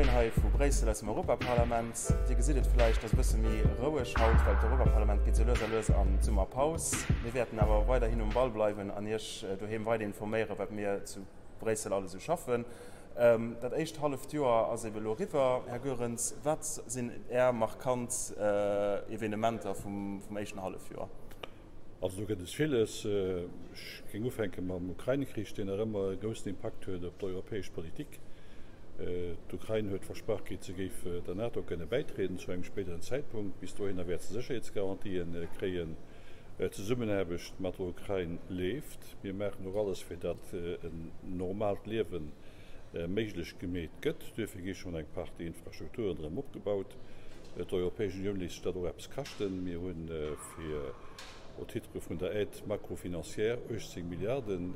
Moien hei vu Bréissel aus dem Europaparlament. Dir gesitt et vläicht, et ass e bësse méi roueg haut, well d'Europaparlament geet sou lues a lues an d'Summerpaus. Mir wäerten awer weiderhin um Ball bleiwen an Iech doheem weider informéieren, wat mir zu Bréissel alles esou schaffen. Dat éischt halleft Joer ass ebe elo eriwwer. Här Goerens, wat sinn Är markant Evenementer vum éischten Hallefjoer? Also do gëtt es villes. Ech géing ufänke mam Ukrain-Krich, deen nach ëmmer e groussen Impakt huet op d'europäesch Politik. D'Ukrain huet versprach kritt, se géif der NATO kënne bäitrieden zu engem spéideren Zäitpunkt. Bis dohinner wäert se Sécherheetsgarantië kréien. D'Zesummenaarbecht mat der Ukrain leeft. Mir maachen och alles, fir datt en normaalt Liewe méiglech gemeet gëtt. Duerfir gi schonn eng Partie Infrastrukturen erëm opgebaut. D'Europäesch Unioun léisst sech dat och eppes kaschten. Mir hu fir au titre vun der Aide macro-financière 18 Milliarden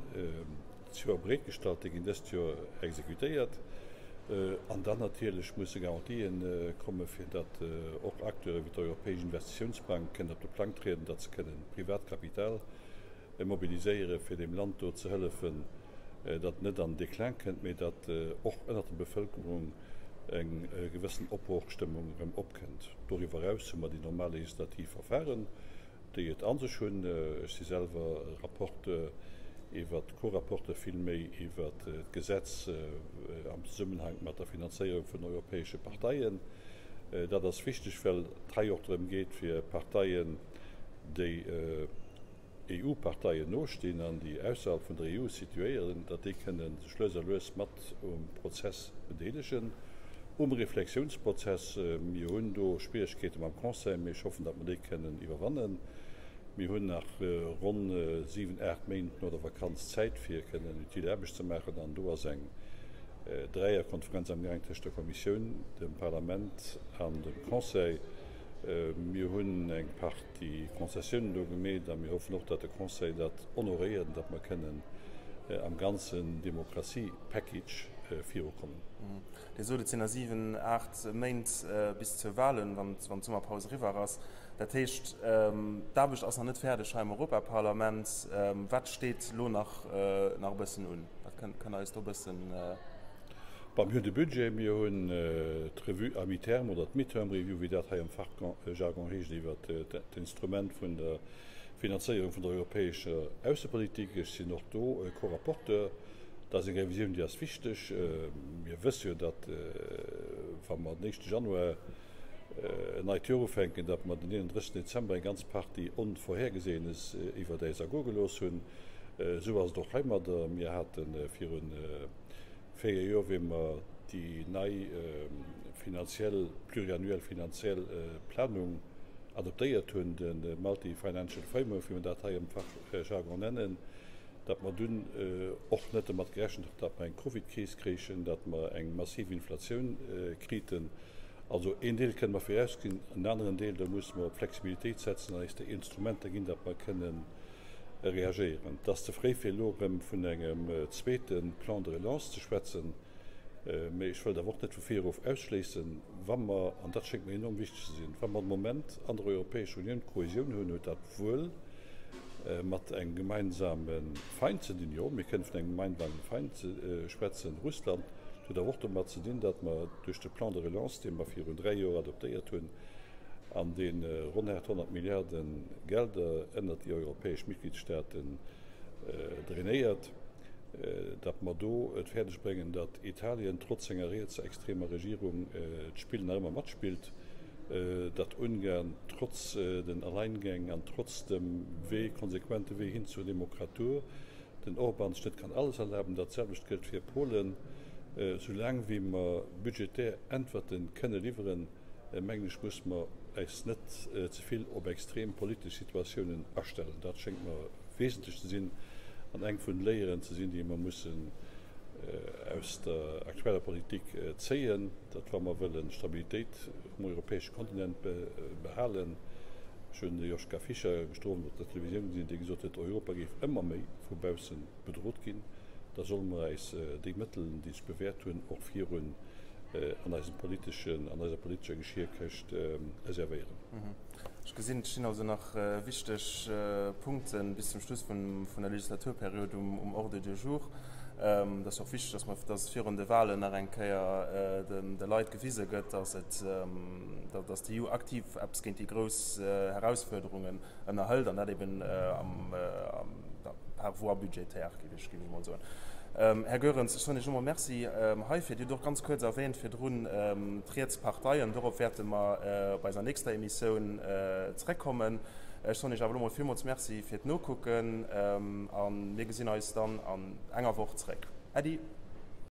d'Joer bereetgestallt. Déi ginn dëst Joer exekutéiert. An dann natierlech musse Garantien komme fir datt och Acteure wéi d'Europäesch Investitiounsbank kënnen op de Plang trieden, datt se kënnen privat Kapital mobiliséiere fir deem Land do ze hëllefen, datt et net an den Déclin kënnt, mee datt och ënnert der Bevëlkerung eng gewëssen Opbrochstëmmung erëm opkënnt. Doriwwer eraus hu mer déi normal legislativ Verfahren, déi et a sech hunn. Ech si selwer Rapporteur iwwert, Co-Rapporteur villméi, iwwert d'Gesetz am Zesummenhank mat der Finanzéierung vun europäesche Parteien. Dat ass wichteg, well et hei och drëm geet, fir Parteien, déi EU-Parteien nostinn an déi ausserhalb vun der EU situéieren, datt déi kënne sech lues a lues mat um Prozess bedeelegen, um Reflexiounsprozess. Mir hunn do Schwieregkeete mam Conseil, mee ech hoffen, datt mer déi kënnen iwwerwannen. Mir hunn nach ronn 7, 8 Méint no der Vakanz Zäit, fir kënnen utile Aarbecht ze maachen an do ass eng Dräierkonferenz amgaang tëscht der Kommissioun, dem Parlament an dem Conseil. Mir hunn eng Partie Konzessiounen do gemeet a mir hoffen och, datt de Conseil dat honoréiert an datt mer kënnen am ganzen Demokratie-Package virukommen. Dir sot, et sinn nach 7, 8 Méint bis zur Wahlen, wann d'Summerpaus eriwwer ass. Dat heescht, d'Aarbecht ass nach net fäerdeg hei am Europaparlament. Wat steet elo nach e bëssen un? Wat kënnt Der eis do e bëssen. Bon, mir hunn de Budget, mir hunn d'Revue à mi-terme oder d'Mid-term review, wéi dat hei am Fachjargon heescht, iwwer d'Instrument vun der Finanzéierung vun der europäescher Aussepolitik. Ech sinn och do Co-Rapporteur. Dat ass eng Revisioun, déi ass wichteg. Mir wësse jo, datt, wa mer den éischte Januar en neit Joer ufänken, datt mer den 31. Dezember eng ganz Partie Onvorhergesehenes iwwert äis ergoe gelooss hunn. Esou ass et och heimadder. Mir hate virun 4 Joer, wéi mer déi nei finanziell, pluriannuell finanziell Planung adoptéiert hunn, de Multi-Financial Framework, wéi mer dat hei am Fachjargon nennen, datt mer dunn och net domat gerechent hunn, datt mer eng Covidkris kréichen, datt mer eng massiv Inflatioun kriten. Also een Deel kënne mer virausgesinn, en aneren Deel, do musse mer op Flexibilitéit setzen an eis déi Instrumenter ginn, datt mer kënnen reagéieren. Et ass ze fréi fir elo erëm vun engem zweete Plan de relance ze schwätzen, mee ech wëllt awer och net vu virerof ausschléissen, wa mer, an dat schéngt mer enorm wichteg ze sinn, wa mer de Moment an der Europäescher Unioun Kohäsioun hunn, huet dat wuel mat engem gemeinsame Feind ze dinn, jo, mir kënnen vun engem gemeinsame Feind schwätzen, Russland, et huet awer och domat ze dinn, datt mer duerch de Plan de relance, dee mer virun 3 Joer adoptéiert hunn, an dee ronn 800 Milliarde Gelder ënnert déi europäesch Mitgliedstaaten drainéiert, datt mer do et fäerdeg bréngen, datt Italien trotz senger rietsextremer Regierung d'Spill nach ëmmer matspillt, datt Ungarn trotz den Alleingäng an trotz dem Wee, konsequente Wee hin zur Demokratur, den Orban sech net kann alles erlaben. Dat selwecht gëllt fir Polen. Soulaang wéi mer budgetär Äntwerte kënne liwweren, mengen ech, musse mer äis net ze vill op extrem politesch Situatiounen astellen. Dat schéngt mer wesentlech ze sinn an eng vun de Léieren ze sinn, déi mer mussen aus der aktueller Politik zéien, datt wa mer wëlle Stabilitéit um europäesche Kontinent behalen, ech hunn de Joschka Fischer gëschter Owend op der Televisioun gesinn, dee gesot huet, Europa géif ëmmer méi vu bausse bedrot ginn, da solle mer äis déi Mëttelen, déi sech bewäert hunn, och virun an eisem politeschen, an eiser politescher Geschierkëscht reservéieren. Ech gesinn, et stinn also nach wichteg Punkte bis zum Schluss vun der Legislaturperiod um Ordre du jour. Et ass jo och wichteg, dass mer, dass virun de Wahlen nach eng Kéier de Leit gewise gëtt, dass et, dass d'EU aktiv eppes géint déi grouss Herausfuerderungen ënnerhëlt, an dat eben am, par voie budgétaire, géif ech, géif ech emol soen. Här Goerens, ech soen Iech emol Merci heifir. Dir hutt och ganz kuerz erwähnt virdrun d'riets Parteien. Dorop wäerte mer bei eiser nächster Emissioun zréckkommen. Ech soen Iech awer elo mol villmools Merci fir d'Nokucken a mir gesinn eis dann an enger Woch zréck. Äddi!